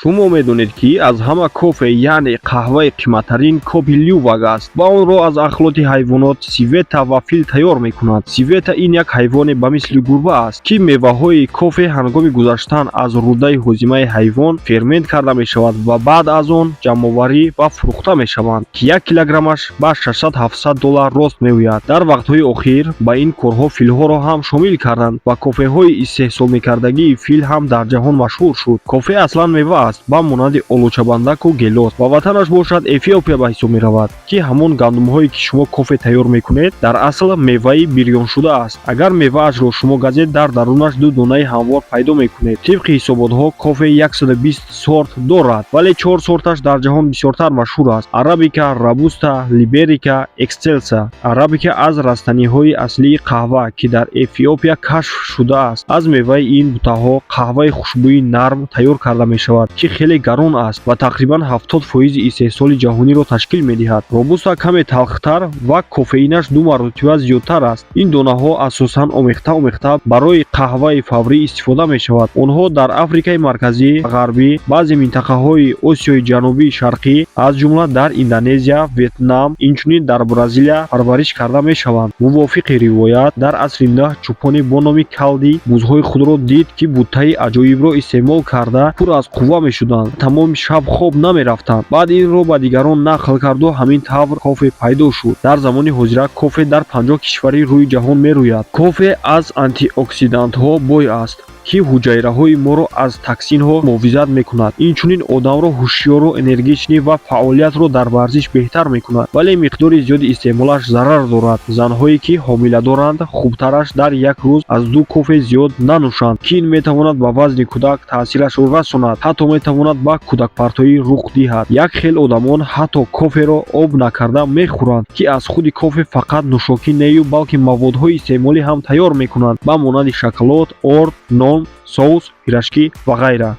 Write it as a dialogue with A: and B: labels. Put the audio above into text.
A: Шумо медонед, ки аз ҳама кофе, яъне қаҳваи қиматтарин Копи Лювак аст ва онро аз ахлоти ҳайвонот сивета ва фил тайёр мекунад. Сивета ин як ҳайвоне ба мисли гурба аст, ки меваҳои кофе ҳангоми гузаштан аз рӯдаи ҳозимаи ҳайвон фермент карда мешавад ва баъд аз он ҷамъоварӣ ва фурӯхта мешаванд, ки 1 килограммаш ба 600-700 доллар рост меояд. Дар вақтҳои охир ба ин корҳо филҳоро ҳам шомил карданд ва кофеҳои истеҳсол мекардагии фил ҳам дар ҷаҳон машҳур шуд. Кофе аслан мева аст, ба монанди олучабандаку гелос, ва ватанаш бошад Эфиопия ба ҳисоб меравад, ки ҳамон гандумҳое, ки шумо кофе тайёр мекунед, дар асл меваи бирёншуда аст. Агар меваашро шумо газед, дар дарунаш ду донаи ҳамвор пайдо мекунед. Тибқи ҳисоботҳо, кофе 120 сорт дорад, вале чор сорташ дар ҷаҳон бисёртар машҳур аст: арабика, робуста, либерика, экстелса. Арабика аз растаниҳои аслии қаҳва, ки дар Эфиопия кашф шудааст. Аз меваи ин бутаҳо қаҳваи хушбӯи нарм тайёр карда мешавад, ки хеле гарон аст ва тақрибан 70 фоизи истеҳсоли ҷаҳониро ташкил медиҳад. Робуста каме талхтар ва кофеинаш ду маротиба зиёдтар аст. Ин донаҳо асосан омехта омехта барои қаҳваи фаврӣ истифода мешавад. Онҳо дар Африкаи Марказӣ, Ғарбӣ, баъзе минтақаҳои Осиёи Ҷанубии Шарқӣ, аз ҷумла дар Индонезия, Ветнам, инчунин дар Бразилия парвариш карда мешаванд. Мувофиқи ривоят, дар асри нӯҳ чӯпоне бо номи Калди бузҳои худро дид, ки буттаи аҷоибро истеъмол карда, пур аз қувва мешуданд, тамоми шаб хоб намерафтанд. Баъд инро ба дигарон нақл карду ҳамин тавр кофе пайдо шуд. Дар замони ҳозира кофе дар 50 кишвари рӯи ҷаҳон мерӯяд. Кофе аз антиоксидантҳо бой аст, ки ҳуҷайраҳои моро аз токсинҳо муҳофизат мекунад, инчунин одамро ҳушёру энергичный ва фаъолиятро дар варзиш беҳтар мекунад, вале миқдори зиёди истеъмолаш зарар дорад. Занҳое, ки ҳомиладоранд, хубтараш дар як рӯз аз ду кофе зиёд нанӯшанд, ки ин метавонад ба вазни кӯдак таъсирашро расонад, ҳатто метавонад ба кӯдакпартоӣ рух диҳад. Як хел одамон ҳатто коферо об накарда мехӯранд, ки аз худи кофе фақат нӯшокӣ нею, балки маводҳои истеъмолӣ ҳам тайёр мекунанд, ба монанди шоколад, орд, нон, соус, пирожки ва ғайра.